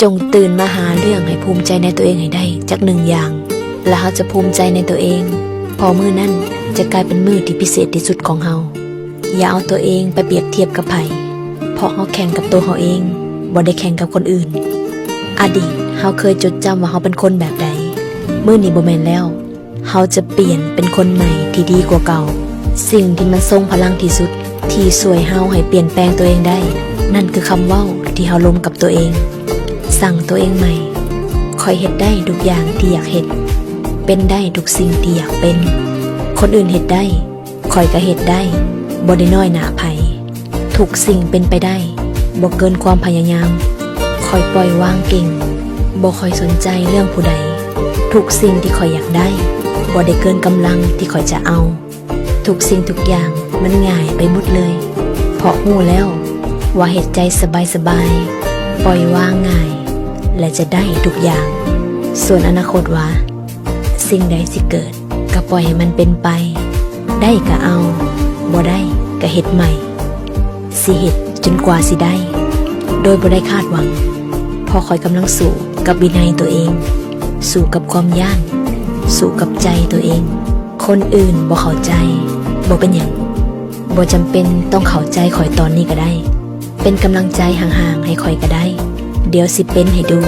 ຈົ່ງຕື່ນມາຫາເລື່ອງໃຫ້ພູມໃຈໃນຕົວເອງໃຫ້ໄດ້ຈັກໜຶ່ງຢ່າງ ແລະ ເຮົາຈະພູມໃຈໃນຕົວເອງ, ເພາະມື້ນັ້ນຈະກາຍເປັນມື້ທີ່ພິເສດທີ່ສຸດຂອງເຮົາ. ຢ່າເອົາຕົວເອງໄປປຽບທຽບກັບໃຜ, ເພາະເຮົາແຂ່ງກັບໂຕເຮົາເອງ, ບໍ່ໄດ້ແຂ່ງກັບຄົນອື່ນ. ອະດີດເຮົາເຄີຍຈົດຈຳວ່າເຮົາເປັນຄົນແບບໃດ, ມື້ນີ້ບໍ່ແມ່ນແລ້ວ. ເຮົາຈະປ່ຽນເປັນຄົນໃໝ່ທີ່ດີກວ່າເກົ່າ. ສິ່ງທີ່ມັນຊົງພະລັງທີ່ສຸດ ທີ່ຊ່ວຍເຮົາໃຫ້ປ່ຽນແປງຕົວເອງໄດ້ ນັ້ນຄືຄຳເວົ້າທີ່ເຮົາລົມກັບຕົວເອງ. ສັ່ງຕົວເອງໃໝ່, ຂ້ອຍເຮັດໄດ້ທຸກຢ່າງທີ່ຢາກເຮັດ, ເປັນໄດ້ທຸກສິ່ງທີ່ຢາກເປັນ. ຄົນອື່ນເຮັດໄດ້, ຂ້ອຍກໍເຮັດໄດ້, ບໍ່ໄດ້ນ້ອຍໜ້າໃຜ. ທຸກສິ່ງເປັນໄປໄດ້, ບໍ່ເກີນຄວາມພະຍາຍາມ. ຂ້ອຍປ່ອຍວາງເກັ່ງ, ບໍ່ຄ່ອຍສົນໃຈເລື່ອງຜູ້ໃດ. ທຸກສິ່ງທີ່ຂ້ອຍຢາກໄດ້, ບໍ່ໄດ້ເກີນກຳລັງທີ່ຂ້ອຍຈະເອົາ. ທຸກສິ່ງທຸກຢ່າງມັນງ່າຍໄປໝົດເລີຍ, ເພາະຮູ້ແລ້ວວ່າເຮັດໃຈສະບາຍໆ, ປ່ອຍວາງງ່າຍ ແລະ ຈະໄດ້ທຸກຢ່າງ. ສ່ວນອະນາຄົດວ່າ ສິ່ງໃດຊິເກີດ ກໍປ່ອຍໃຫ້ມັນເປັນໄປ, ໄດ້ກໍເອົາ, ບໍ່ໄດ້ກໍເຮັດໃໝ່. ຊິເຮັດຈົນກວ່າຊິໄດ້ ໂດຍບໍ່ໄດ້ຄາດຫວັງ, ເພາະຂ້ອຍກຳລັງສູ້ກັບວິໄນຕົວເອງ, ສູ້ກັບຄວາມຢ້ານ, ສູ້ກັບໃຈຕົວເອງ. ຄົນອື່ນບໍ່ເຂົ້າໃຈ, ບໍ່ເປັນຫຍັງ, ບໍ່ຈຳເປັນຕ້ອງເຂົ້າໃຈຂ້ອຍຕອນນີ້ກໍໄດ້. ເປັນກຳລັງໃຈຫ່າງໆໃຫ້ຂ້ອຍກໍໄດ້, ດຽວຊິເປັນໃຫ້ດູ.